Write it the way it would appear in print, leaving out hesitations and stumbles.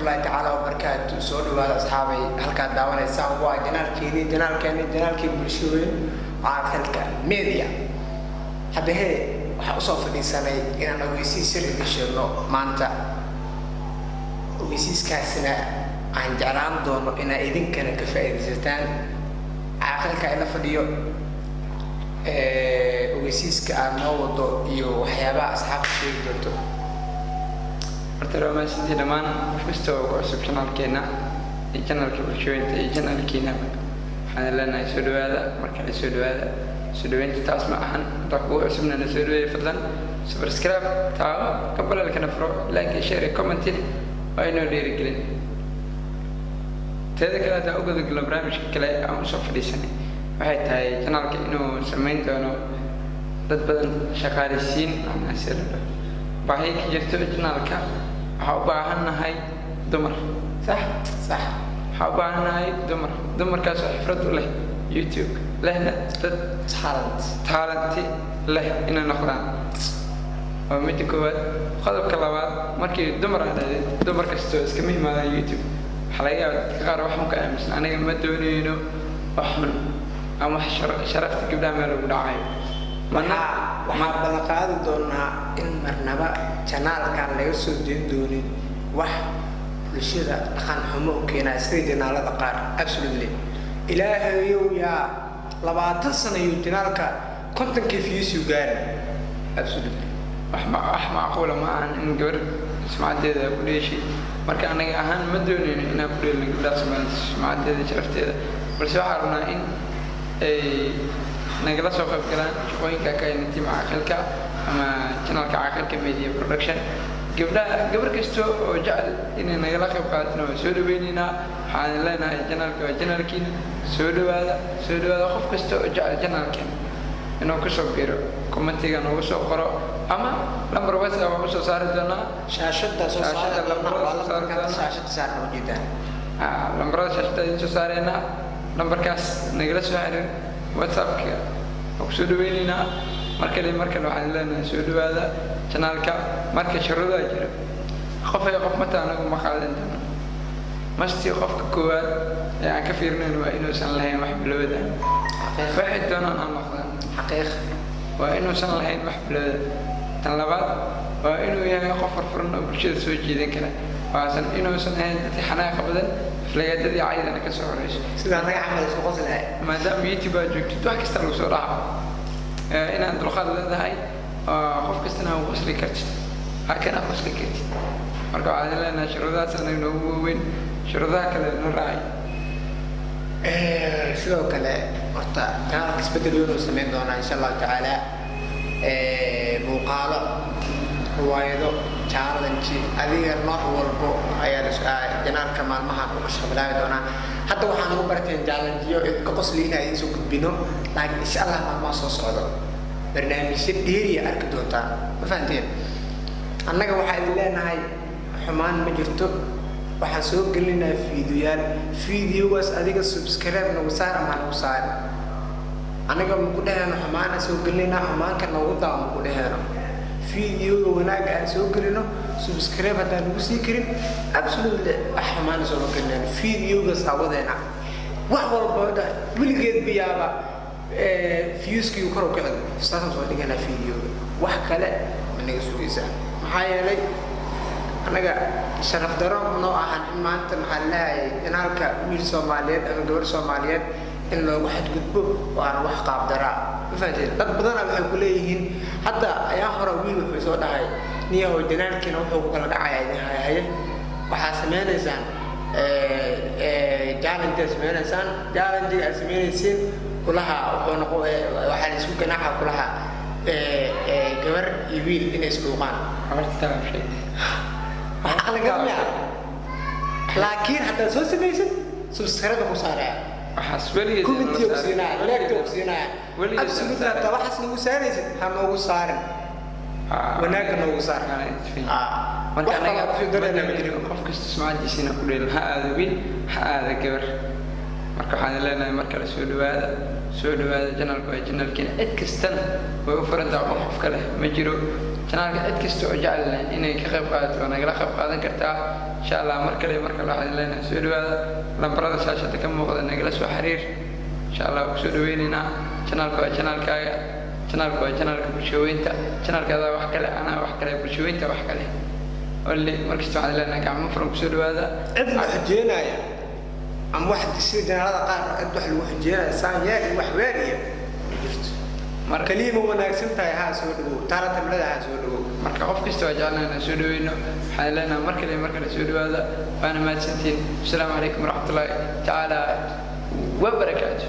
Waraxmatullaahi tacaala wabarakaatu. Soo dhawaada asxaabay, halkaad daawanaysaan waa channelkeedii, channelkeeni, channelkii bulshooyin, Caaqilka Media. Hadda hee, waxaa usoo fadhiisanay inaan ogeysiis yar idin sheegno maanta. Ogeysiiskaasina aan jeclaan doono inaa idinkana ka faa'iidaysataan. Caaqilka ila fadhiyo, ogeysiiska aad noo wado iyo waxyaabaha asxaabta sheegi doonto. Horta waa mahadsantihiin dhammaan qof kasta oo ku cusub channelkeena iyo channelka bulshooyinta iyo channelkiinaba. Waxaan leenahay soo dhawaada mar kale, soo dhawaada. Soo dhaweynta taas ma ahan, haddaa kugu cusubna na soo dhaweeya. Fadlan subscribe taabo, gambaleelkana furo, like iyo share iyo commentina waa inoo dhiirigelin. Teeda kale, haddaan u gudagalo barnaamijka kale aan usoo fadhiisanay, waxay tahay channelka inuu samayn doono dad badan shaqaaleysiin. Macnaha si la dhaho, baahi ka jirto channelka, waxaa u baahan nahay dumar, sax? Sax. Waxaa u baahan nahay dumar, dumarkaas oo xifrad u leh YouTube lehna dad talent talent leh inay noqdaan, waa midda koowaad. Qodobka labaad, markii dumar aad dhahdeed, dumar kastoo iskama yimaadaan YouTube. Waxaa laga yaabaa dadka qaar wax xun ka aaminsan. Aniga ma doonayno wax xun ama wax sharafta gabdhaha meel ugu dhacayo. Mana Waxaa ballan qaadi doonaa in marnaba channelkan laga soo deyn doonin wax bulshada dhaqan xumo u keenaya sida channelada qaar. Absolutely, ilaahayow yaa 20 sano iyo channelka 50kii views uu gaari. Absolutely. Wax macquula ma ahan in gabar sumcadeeda ku dheeshay. Marka anaga ahaan ma doonayno inaan ku dheelno gabdhaha Soomaalida sumcadeeda, sharafteeda, balse waxaan rabnaa in ay nagala soo qayb galaan shaqooyinka ka hayna team Caaqilka ama channelka Caaqilka Media Production. Gabdhaha, gabar kasta oo jecel inay nagala qayb qaadatana waa soo dhaweyneynaa. Waxaan leenahay channelka waa channelkiina, soo dhawaada, soo dhawaada. Qof kasta oo jecel channelkeena inuu kusoo biiro, commentiga noogu soo qoro ama lambar WhatsApp waan usoo saari doonaa. Shaashada soo saari Shaashada doona. lambarada Waa soo saari lambarka doona. Shaashada saarna ujeedaan. Ah, lambarada shaashada idin soo saareynaa, lambarkaas nagala soo xiriir WhatsAppka, waa kusoo dhaweyneynaa. Mar kale, mar kale waxaan leenahay soo dhawaada channelka. Marka shuruudaa jira, qof ay qof mata anagu ma qaadan doono. Masti qofka koowaad ee aan ka fiirinayn waa inuusan lahayn wax balwada, waxay doonaan ha noqdaan. Xaqiiq. Waa inuusan lahayn wax balwada. Tan labaad, waa inuu yahay qof furfuran oo bulshada soo jiidan kara, waasan inuusan ahayn dadka xanaaqa badan, aflagaadadii caydana ka soo horeyso. Sida anaga camal isku qoslahay. Maadaama YouTube aad joogtid, wax kasta lagu soo dhaco, inaad dulqaad leedahay oo qof kastana aad qosli kartid, halkan aad qosli kartid. Marka waxaan leenahay shuruudahaas anaga noogu waaweyn, shuruudaha kale noo raacay. Sidoo kale horta channelka isbedel weyn uu sameyn doonaa insha Allahu tacaala. Muuqaalo, riwaayado, challenge, adiga nooc walbo ayaa channelka maalmahan uu ka shaqo bilaabi doonaa. Hadda waxaan ugu barteen challengeyo idinka qosli inaa idiin soo gudbino, laakiin insha Allah maalmaha soo socdo barnaamijyo dheeriya arki doontaan. Ma fahanteen? Annaga waxaa idin leenahay xumaan ma jirto. Waxaan soo gelinayaa fiidiyoyaal. Fiidiyogaas adiga subscribe nagu saar ama nagu saar, anaga maku dheheyno xumaana soo gelinaa, xumaanka noogu daawa maku dheheyno. Fiidiyoga wanaaga aan soo gelino, subscribe haddaan nagu sii karin, absolutely wax xumaana sooma gelinayno. Fiidiyogaas hawadeena wax walba weligeed biyaaba viewskii kor u kicin, saasaan soo dhiganaa fiidiyoga. Wax kale ma naga sugaysaa? Maxaa yeelay annaga sharaf daro noo ahan in maanta, maxaa laleeyahay, channelka wiil Soomaaliyeed ama gabar Soomaaliyeed in loogu xadgudbo waana wax qaab daraa. Ma fahanteen? Dad badana waxay ku leeyihiin, hadda ayaa hore wiil wuxuu soo dhahay: "Niyahow, channelkiina wuxuu ku kala dhacayaa idin hayahaye, waxaa sameynaysaan challenge aad sameynaysaan, challenge aad sameynaysiin kulaha wuxuu noqo, waxaa la isku ganaaxa kulaha gabar iyo wiil inay isdhuuqaan." Habarta sheeg. Wax aqligal miya? Laakiin haddaad soo samaysid, subscribe ku saaraya, waxaas weligeed commentiga ku siinaya, like ku siinaya. Weligeed. Absolutely, haddaa waxaas nagu saaraysid, ha noogu saarin, wanaagga noogu saar. Marka wax anaga kaloo kusii darayna ma jirin. Qof kasta sumcadiisina ku dheelin, ha aada wiil, ha aada gabar. Marka waxaan leenahay mar kale soo dhawaada, soo dhawaada. Channelka waa channelkiina, cid kastana way u furan tahay, qof qof kale ma jiro. Channelka cid kasta oo jecel leh inay ka qayb qaadato waa nagala qayb qaadan kartaa, insha Allah. Mar kale, mar kale waxaan leenahay soo dhawaada. Lambarada shaashada ka muuqda nagala soo xiriir, insha Allah. Waa kusoo dhaweyneynaa. Channelka waa channelkaaga, channelka waa channelka bulshaweynta. Channelka adaa wax kale, anaa wax kale, bulshaweynta wax kale. Only markasta waxaan leenahay gacmo furan kusoo dhawaada. Cid la xujeenaya ama wax sida channelada qaar, cid wax lagu xujeenaya saan yeel iyo wax weel iyo ma jirto. Marka Kaliya ma wanaagsan tahay, haa, soo dhawow. Taala tamlada, haa, soo dhawow. Marka qof kasta waa jecelnahay inaan soo dhaweyno. Waxaan leenahay mar kale, mar kale soo dhawaada, waana mahadsantihiin. Asalaamu calaykum waraxmatullaahi tacaala wabarakaatu.